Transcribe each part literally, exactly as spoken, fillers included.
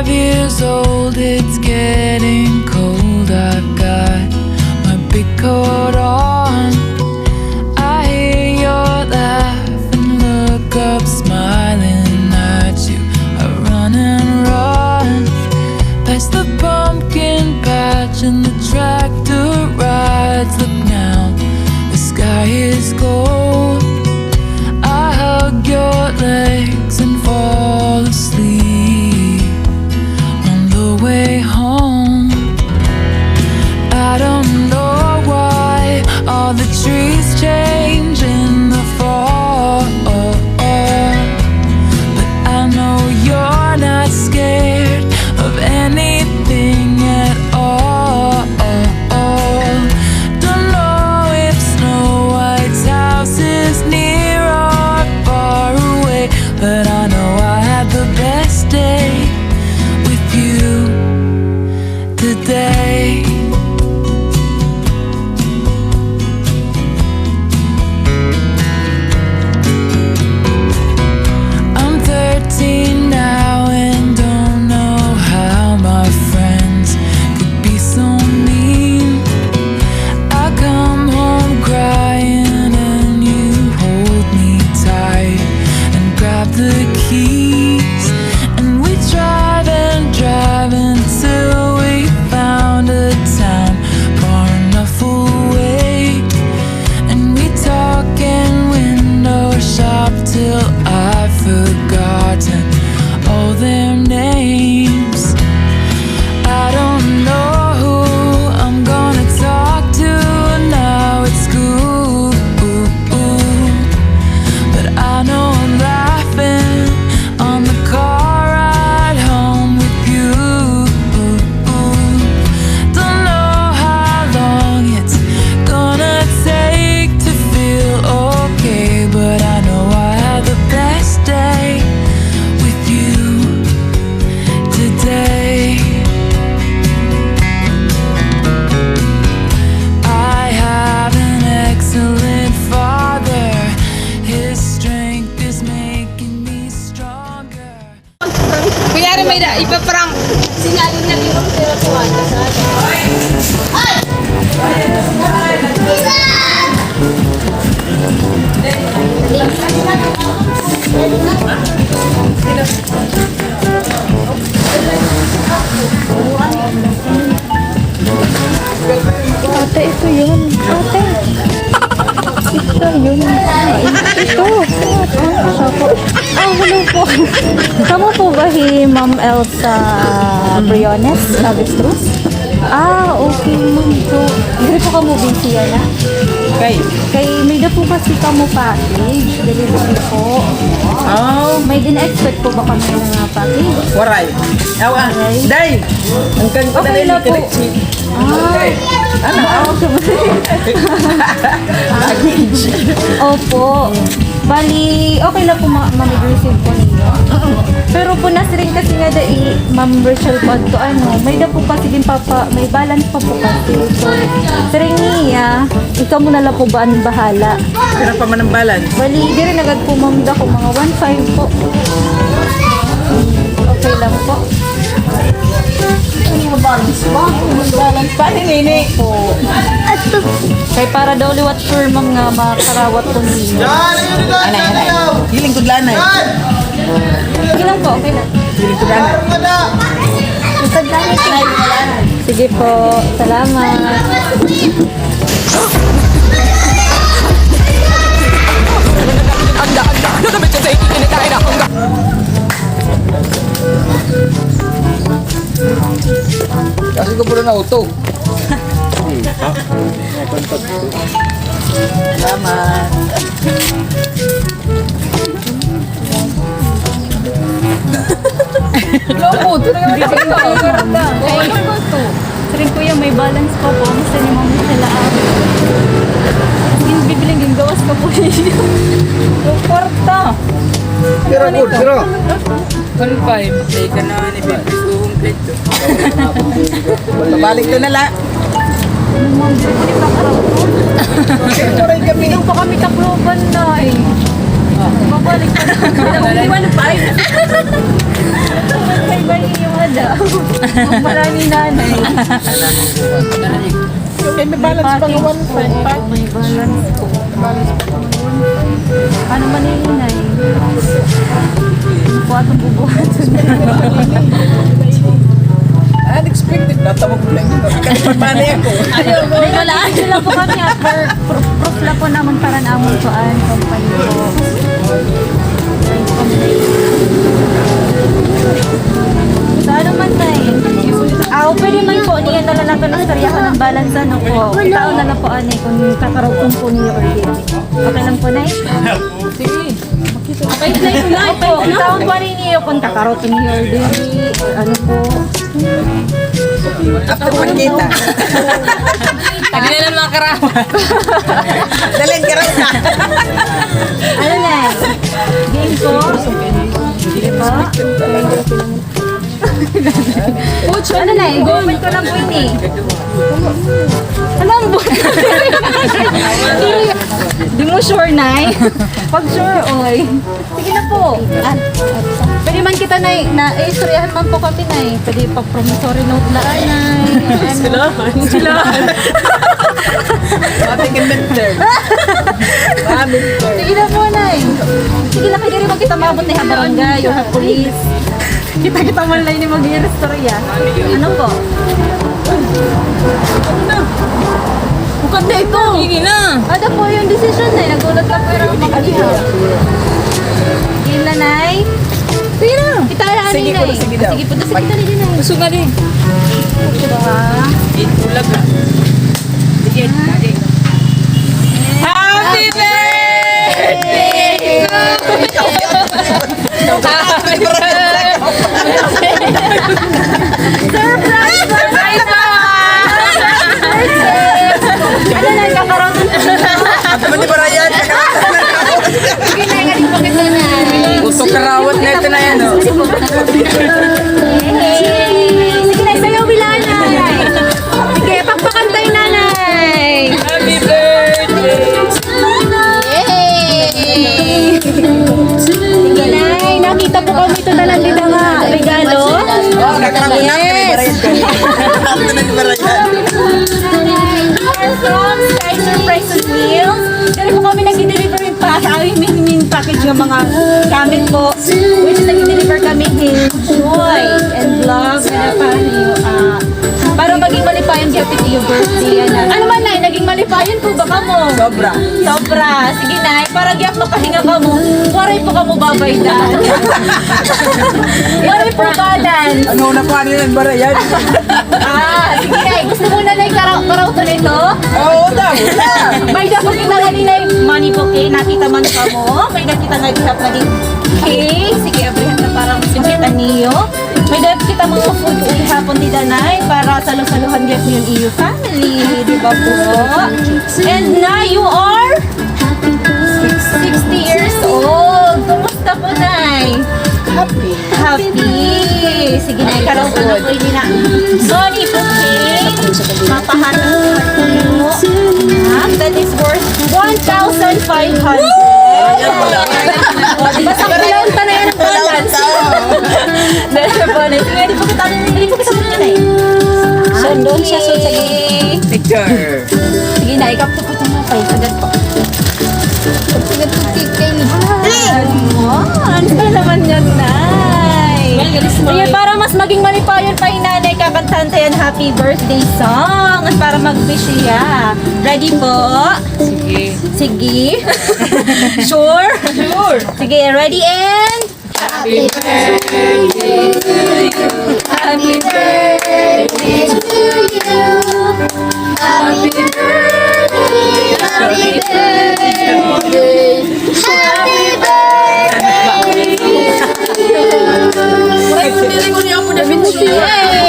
Years old, it's getting cold. I've got my big coat on. I hear your laugh and look up, smiling at you. I run and run past the pumpkin patch and the tractor rides. Look now, the sky is gold. I hug your legs and fall asleep on the way home. I don't know why all the trees change in the fall, but I know you're not scared of anything at all. Don't know if Snow White's house is near or far away, but I know I had the best day with you today. I'm thirteen now and don't know how my friends could be so mean. I come home crying and you hold me tight and grab the keys, and we drive and drive until we found a town far enough away. And we talk and window shop till I've forgotten all their names. I don't know who I'm gonna talk to now at school, but I know I'm laughing on the car ride home with you. Don't know how long it's gonna take to feel okay, but I know I had the best day with you today. I have an excellent father. His strength is making me stronger. Kunyari may da, ipaprank. Sinalo na rin ang pera ko, ano, sa akin. Ay! Ate, ito yun. Ate. Ito yun. Ito. Ah, siya po. Ah, hello po. Kamo po ba hi Ma'am Elsa Briones, Navis Cruz? Ah, okay, ma'am po. Diri po kamo busy yana? Kay? Kay may da po kasi kamo package. Delivery po. Oh. May gin-expect po ba kamo nga package? Waray. Aw, ah. Waray. Day! Ang kan-, okay la po. Ah. Ano? Ah, okay. Opo. Bali, okay la po ma-, ma-receive po ninyo. Pero po, nasiring kasi nga dai, Ma'am Rachel po, adto, ano, may da po kasi ginpapa-, may balance pa po kasi. So, siring niya, ikaw mo na la po ba an bahala? Pira pa man an balance? Bali, diri na gad po, ma'am, dako mga one five po. Okay lang po. Ano ba? Balance pa ni Nini. Po. Kay para daw liwat sure, ma'am, nga makarawat po ninyo. Anay, anay. Hiling ko lanay. Sige lang po, okay lang. Hiling ko lanay. Sige po, salamat. Kasi ko pala na-auto. Salamat. Opo, ito na yung... Siring, kuya, may balance pa po. Gusto niyo, ma'am, sa laab? Sige, bibiling, gingawas ka po. Yung kwarta. Pira po, pira? One five. Ay, ka na ni Bibis, uhong plate to. Babalik to na la. Ma'am, diri ko ni pakarap ko. Siyempre kami. Inom pa kami Tacloban na eh. Babalik pa na. One five. One five ba yung ada? Wala ni nanay. Kay may balance pa nga one five pa. May balance po. May balance pa. Paano man yun, Nay? Ano po atong bubuhaton? Unexpected, natawag ko lang yun. Kalipan man ako. Ayaw, wala. Sila po kami, ah, for Pro-, proof la po namon para namon kuan, company po. So, ano man, Nay? Aw, pwede man po, niya na lang nato na istoryahan an balance, ano po. Kitaon na lang po, ani, kung kakaraw-on po niyo or dili. Okay lang po, Nay? Sige. Makita. Opo, kitaon po niyo kung kakaraw-on niyo or dili, or ano po. After pagkita. Hindi na lang makarawan. Dali, karawat na. Ano na? Game po? Game po? Coach, ano na? Go. Comment ko lang po ini. Ano ang bu-, di mo sure, Nay? Pag sure, oy. Sige na po. Ah, pwede man kita, Nay, na, eh, istoryahan man po kami, Nay. Pwede pa promissory note la, Nay. Ano? Sila. Sila. Ate, kan midterm. Ah, midterm. Sige na po, Nay. Sige na, kay diri man kita maabot, Nay, ha barangay or ha police. Kita-kita man la ini mag-iiristorya. Ano po? Bukod na ito. Sige na. Ada po yung decision na, eh. Nagulat na po yung mga iha. Game na, Nay. Sige na. Kita na, sige po, Nay. Sige daw. Sige po, sige, dali, dali, Nay. Gusto nga din. Ito ba? Ito lang, ah. Sige, dali. Happy birthday! Happy birthday! Surprise! Surprise! Ano na, kakaroon? Ano ni Brian? Gusto karawat na ito na yan, oh. Yay! Sige na, sayaw, Milana. Sige, pakpakan tayo, Nanay. Happy birthday! Yay! Sige, Nay, nakita po kami ito na lang dito nga regalo. Oh, nagkakulang. Yes. We're from Sky Surprises Meals. Diri po kami nag-deliver hin pa-, I mean, hin package nga mga gamit po. Which is nag-deliver kami hin joy and love na pa niyo, ah, para maging malipayon gihapon it iyo birthday, yana. Ano man, Nay, naging malipayon po ba kamo? Sobra. Sobra. Sige, Nay, para gihap makahinga kamo, waray po kamo babaydan. Waray po balance. Ano na pa niyo yung barayan? Ah, sige, Nay. Gusto mo na, Nay, karaw-, karawton ito? Oo, daw, wala. May-ada po kita nga ni Nay Money Bouquet, nakita man kamo. May-ada kita nga gihap nga di. Okay, sige, abrihan na para mas makita niyo. May-ada kita mga food gihapon dida, Nay, para salusaluhan gihap niyo an iyo family, di ba po? And now you are sixty years old. Kumusta po, Nay? Happy. Happy. Sige, Nay, karawton na po ini na. Money Bouquet. Papahatag po. That is worth one thousand five hundred. O, di ba, sakto lang, tanay ang balance. Dali po, Nay. Sige, di po kita, di po kita, Nay. Sundon siya, sundon. Picture. Sige na, ikapto po ito mo, kay sagad po. Sagad po, kay, kay. Ay! Ano na naman yan, Nay? Well, galis mo. Sige, para mas maging malipayon pa hi Nanay, kakantahan ta hin happy birthday song. Para mag-wish hiya. Ready po? Sige. Sige. Sure? Sure. Sige, ready and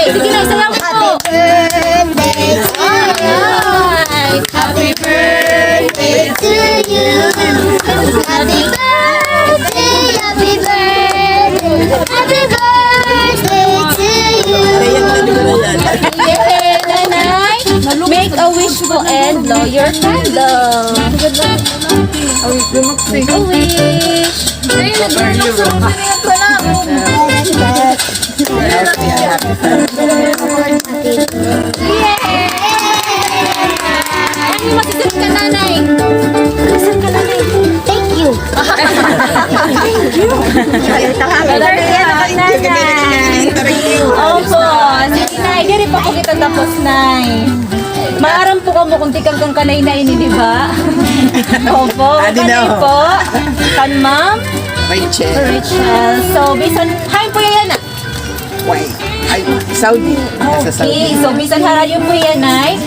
Sige na, sayaw po. Make a wish po and blow your candle. Make a wish. Ay, nag-, nag-, nag-, nag-, nag-, Thank you. Happy birthday, Nanay. Opo. Sige, Nay. Diri pa po kita tapos, Nay. Maaram po kamo kung tikang kan kanay na ini, di ba? Opo. Adi na, kanay po. Kan Ma'am Rachel. Rachel. So, bisan, hi po yan, ah. Why? Ay, Saudi. Nasa Saudi. Okay, so bisan harayo po yan, Nay.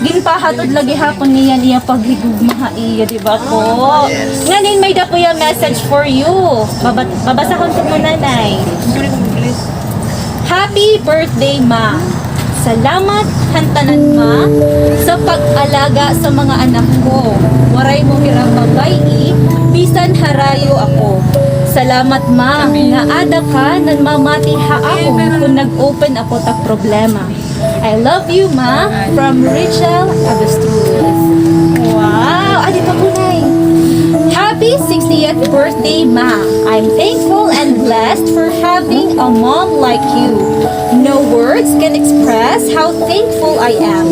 Ginpahatod la gihapon niya iya paghigugma ha iya, di ba po? Yes. Nganin, may-ada po iya message for you. Baba-, babasahon ko muna, Nay. Happy birthday, Ma. Salamat han tanan, Ma, sa pag-alaga sa mga anak ko. Waray mo hira mabay-i, bisan harayo ako. Salamat, Ma, nga ada ka nanmamati ha akon kon nag-open ako ta problema. I love you, Ma, from Rachel Avestruz. Wow! Adi pa po, Nay. Happy sixtieth birthday, Ma. I'm thankful and blessed for having a mom like you. No words can express how thankful I am.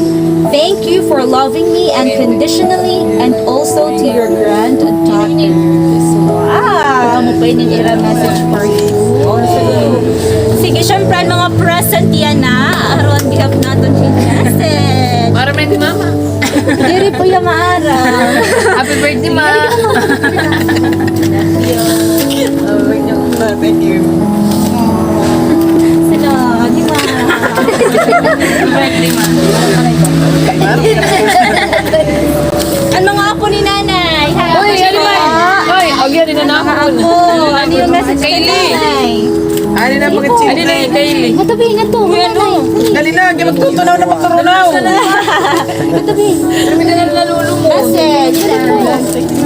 Thank you for loving me unconditionally and also to your granddaughters. Wow! Amo pa ini ira message for you. Sige, syempre, an mga present yana, aron gihap naton hin present. Para may di mama. Diri po iya maaram. Happy birthday, Ma. Thank you. Sino? Di ba? Happy birthday, Ma. An mga apo ni Nanay. Uy, ano man? Uy, agyan, di na na ako. Ano yung message kay Nanay? Ano na mga children? Ano na yung Kylie? Matabi, nga to. Uy, ano? Dali na, agyan, magtutunaw na, magtutunaw. Matabi. Kami na lang nalulunod. Message.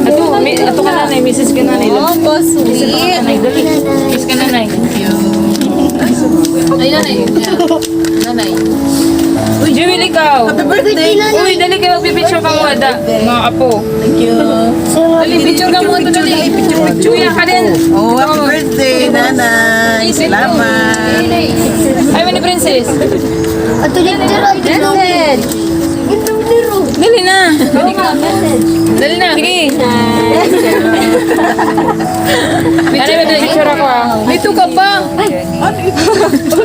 Ato, mi-, ato ka, Nanay, message ka, Nanay. Opo, sweet. Nanay, dali. Kiss ka, Nanay. Ay, Nanay. Nanay. Uy, Jewel, ikaw. Happy birthday. Uy, dali kayo, pipicture ka mo, ada. Mga apo. Thank you. Dali, picture ka mo, dali. Picture, picture. Kuya, ka din. Oh, happy birthday, Nanay. Salamat. Ay, ni Princess. Ato, picture, ato. Dali na. Dali na. Sige. Picture, picture ako, ah. Dito ka pa. Ay,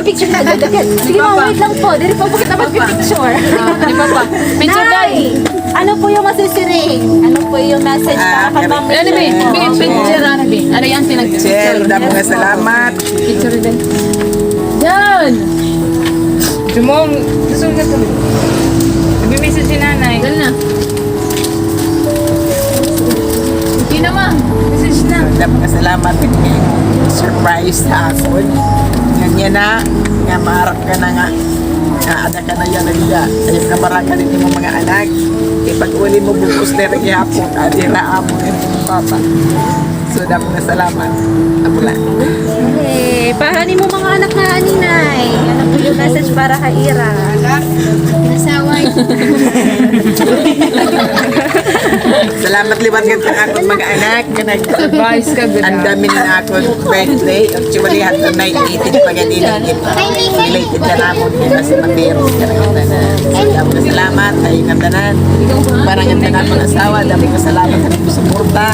picture na. Sige, ma, wait lang po. Dili po kita magpipicture. Di ba pa? Picture, Nay, ano po yung masisiring? Ano po yung message para kay Ma'am Rachel? Picture, ano, bi? Ano yan, pinag-picture? Damo nga salamat. Picture din. Yan! Jumong, gusto ko ito. Nag-message si Nanay. Dali na. Okay na, Ma. Message na. Damo nga salamat. Surprise ha akon. Ngan yana, nga maarap ka na nga. Nga ada ka na yana, dida. Ayaw ka baraka din imo mga anak. Ipag-uli mo bug-os na rin gihapon. Adi ra amo ni Papa. So, damo nga salamat. Amo la. Okay. Para nimo mga anak nga ani, Nay. Ano po yung message para ha ira? Nasaway. Salamat liwat ngadto ha akon mga anak nga nag-advise ka, gud. Andam hin akon birthday. Actually, hadto na eighteen pa ganina. Belated ka namon kay si Mateo. Salamat, salamat ha iyo nga tanan. Para nga tanan mga asawa, damo nga salamat ha suporta.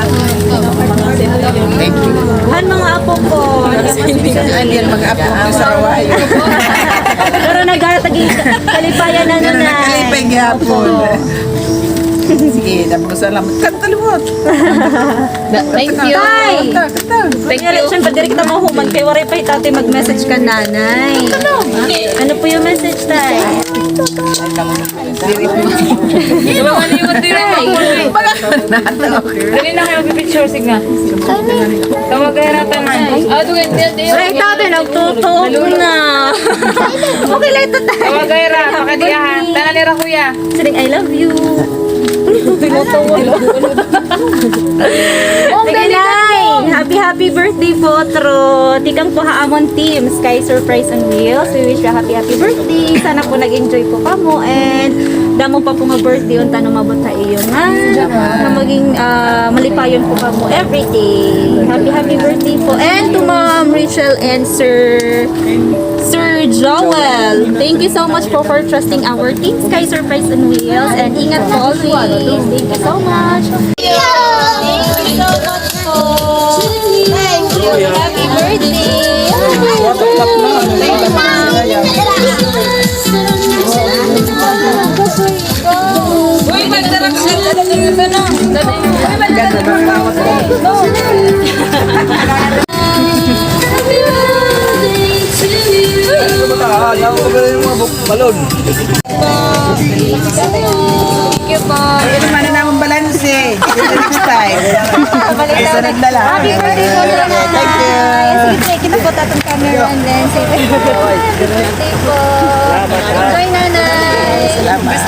Thank you. Han mga apo ko. Ano yan, mga apo ko sa Hawaii. Pero naghatag hin kalipayan na. Pero nanay. Nakalipay gihapon. Opo. Sige, damo nga salamat. Kanta liwat. Thank you. Tay! Kanta, kanta. Thank you. Siyempre, diri kita mahuman kay waray pa hi Tatay mag-message kan Nanay. Ano po yung message, Tay? Dali na kayo, picture, sige nga. Tawag kayo na tanan. Ah, ito, ito, ito. Ay, Tatay, nagtutuok na. Okay lang ito, Tay. Tawag kayo ra, pakadiyahan. Tanan nira, kuya. Siring, "I love you." Tinatawa. Sige, Nay. Happy, happy birthday po, tro. Tikang po ha amon team, Sky Surprise on Wheels. We wish you a happy, happy birthday. Sana po nag-enjoy po kamo and damo pa po nga birthday unta nga umabot ha iyo nga, nga maging, ah, malipayon po kamo every day. Happy, happy birthday po. And to Ma'am Rachel and Sir Sir Joel, thank you so much po for trusting our team, Sky Surprise on Wheels, and ingat po always. Thank you so much. Thank you so much po. Balon. Thank you po. Ay, ano man na akong balanse. See you next time. Balik na. Sunod na lang. Happy birthday po, Nanay. Thank you. Sige, thank you na po, Tatang Camera, and then, sige. Happy birthday po. Enjoy, Nanay. Salamat.